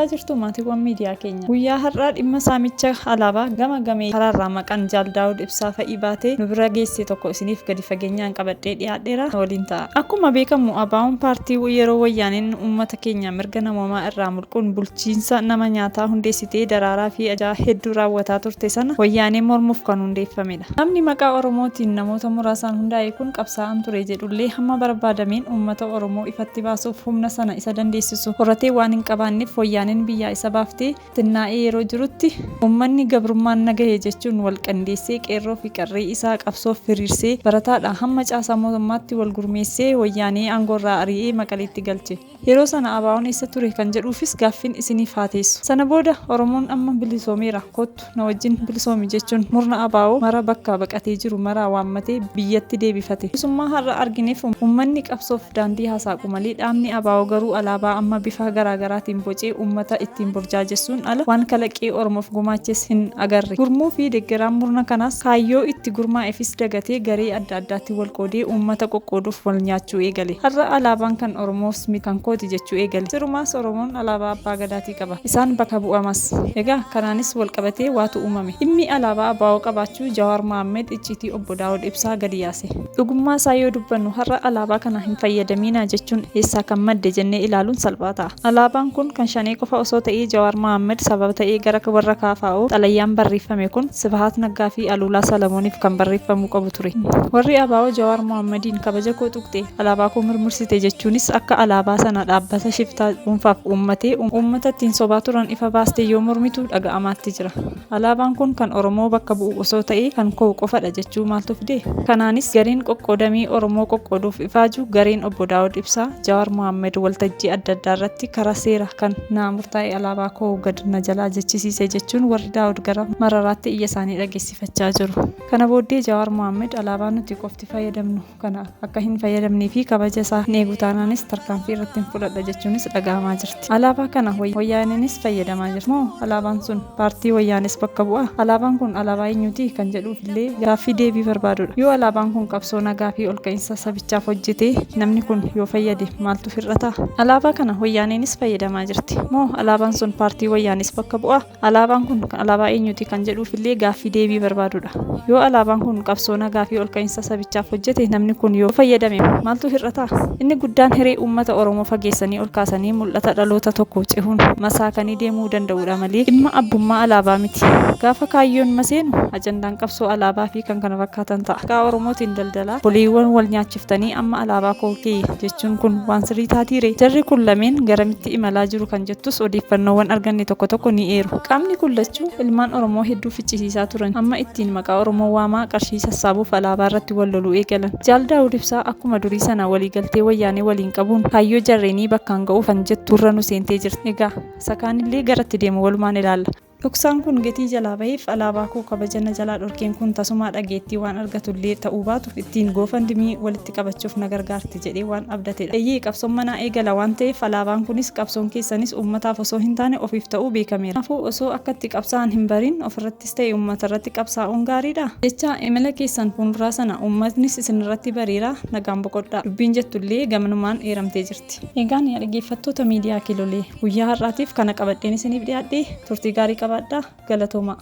Nagaa jirtu maatiiwwan miidiyaa keenya. Guyyaa har'aa dhimma saamicha alaabaa gama gamee karaarraa maqaan Jaal Daawud Ibsaa fa'ii baatee nu bira geesse tokko isiniif gadi fageenyaan qabadhee dhiyaadheera waliin ta'a. Akkuma beekamu ABO'n paartii yeroo wayyaaneen uummata keenya mirga namoomaa irraa mulquun bulchiinsa nama nyaataa hundeessitee daraaraa fi ajaa hedduu raawwataa turte sana wayyaanee mormuuf kan hundeeffamedha. Namni maqaa Oromootiin namoota muraasaan hundaa'e kun qabsaa'aan ture jedhullee hamma barbaadameen uummata Oromoo ifatti baasuuf humna sana isa dandeessisu horatee waan hin qabaanneef wayyaaneen biyyaa isa baaftee xinnaa'ee yeroo jirutti uummanni gabrummaan na gahe jechuun wal qandeessee qeerroo fi qarree isaa qabsoof hiriirsee barataadha hamma caasaa mootummaatti wal gurmeessee wayyaanee aangoorraa ari'ee maqaleetti galche. Yeroo sana ABO'n eessa ture kan jedhuufis gaaffiin isiniif haa teessu. Sana booda Oromoon amma bilisoomeera kottu na wajjin bilisoomi jechuun murna ABO mara bakka baqatee jiru maraa waammatee biyyatti deebifate. Bilisummaa har'a argineef uummanni qabsoof daandii hasaaqu malee dhaabni ABO garuu alaabaa amma bifa garaagaraatiin bocee uummata ittiin burjaajessuun ala waan kalaqee Oromoof gumaaches hin agarre. Gurmuu fi deeggaraan murna kanaas kaayyoo itti gurmaa'eefis dagatee garee adda addaatti wal qoodee uummata qoqqooduuf wal nyaachuu eegale. Har'a alaabaan kan Oromoos kan kooti jechuu eegale. Sirumaas Oromoon alaabaa abbaa gadaatii qaba. Isaan bakka bu'amas. Egaa kanaanis wal qabatee waatu uumame. Dhimmi alaabaa ABO qabaachuu Jawaar Mohaammed icciitii obbo Daawud Ibsaa gadi yaase. Dhugummaa isaa yoo dubbannu har'a alaabaa kana hin fayyadaminaa jechuun eessaa kan madde jennee ilaaluun salphaa ta'a. Alaabaan kun kan shanee qofa osoo ta'ee Jawaar Mohaammed sababa ta'ee gara warra KFO xalayyaan barreeffame kun Sibahat Naggaa fi Aluulaa Salamooniif kan barreeffamuu qabu ture. Warri ABO Jawaar Mohammediin kabaja koo tuqxe alaabaa koo mirmirsite jechuunis akka alaabaa sana dhaabbata shiftaa dhuunfaaf uummatee uummata ittiin sobaa turan ifa baastee yoo mormitu dhaga'amaatti jira. Alaabaan kun kan Oromoo bakka bu'u osoo ta'ee kan koo qofadha jechuu maaltu fide? Kanaanis gareen qoqqoodamee Oromoo qoqqooduuf ifaaju gareen obbo Daawud Ibsaa Jawaar Mohaammed waltajjii adda addaa irratti karaa seera kan naa murtaa'e alaabaa koo gad na jalaa jechisiise jechuun warri Daawud gara mararaatti iyya isaanii dhageessifachaa jiru. Kana booddee Jawaar Mohaammed alaabaa nuti qofti fayyadamnu kana akka hin fayyadamnee fi kabaja isaa hin eegu taanaanis tarkaanfii irratti hin fudhadha jechuunis dhaga'amaa jirti. Alaabaa kana wayyaaneenis fayyadamaa jirti. Moo alaabaan sun paartii wayyaanes bakka bu'a? Alaabaan kun alaabaa eenyuti kan jedhuuf illee gaaffii deebii barbaadudha. Yoo alaabaan kun qabsoo nagaa fi olka'iinsa sabichaaf hojjetee namni kun yoo fayyade maaltu hir'ata? Alaabaa kana wayyaaneenis fayyadamaa jirti. Moo alaabaan sun paartii wayyaanes bakka bu'a? Alaabaan kun alaabaa eenyuti kan jedhuuf illee gaaffii deebii barbaadudha. Yoo alaabaan kun qabsoo nagaa fi olka'iinsa sabichaaf hojjete namni kun yoo fayyadame maaltu hir'ata? Inni guddaan hiree uummata Oromoo fageessanii ol kaasanii mul'ata dhaloota tokko cehuun masaakanii deemuu danda'udha malee dhimma abbummaa alaabaa miti. Gaafa kaayyoon maseenu ajandaan qabsoo alaabaa fi kan kana fakkaatan ta'a. Maqaa Oromootiin daldalaa boliiwwan wal nyaachiftanii amma alaabaa koo kee jechuun kun waan sirrii taatiire. Jarri kun lameen garamitti imalaa jiru kan jettus odeeffannoowwan arganne tokko tokko ni eeru. Qaamni kun lachuu ilmaan Oromoo hedduu ficcisiisaa turan. Amma ittiin maqaa Oromoo waamaa qarshii sassaabuuf alaabaa irratti wal loluu eegalan. Jaal Daawud Ibsaa akkuma durii sana waliigaltee wayyaanee waliin qabuun kaayyoo jarreenii bakkaan ga'uuf kan jettu irra nu seentee jirti. Egaa sakaanillee garatti deemu walumaan ilaalla. Dhoksaan kun gatii jalaa baheef alaabaa koo kabaja na jalaa dhorkeen kun tasumaa dhageettii waan argatullee ta'uu baatu ittiin GoFundMe walitti qabachuuf na gargaarti jedhee waan abdatedha. Eeyyee qabsoon manaa eegala waan ta'eef alaabaan kunis qabsoon keessanis uummataaf osoo hin taane ofiif ta'uu beekameera. Kanaafuu osoo akka itti qabsaa'an hin barin ofirrattis ta'e uummatarratti qabsaa'uun gaariidha. Jecha imala keessan fuulduraa sana uummatnis isinirratti bariira nagaan boqodhaa. Dubbiin jettullee gamanumaan eeramtee jirti. Egaan yaa dhaggeeffattoota miidiyaa kiilolee guyyaa har'aatiif kana qabadheen isiniif dhiyaadhe turtii gaarii qabaadhaa galatoomaa.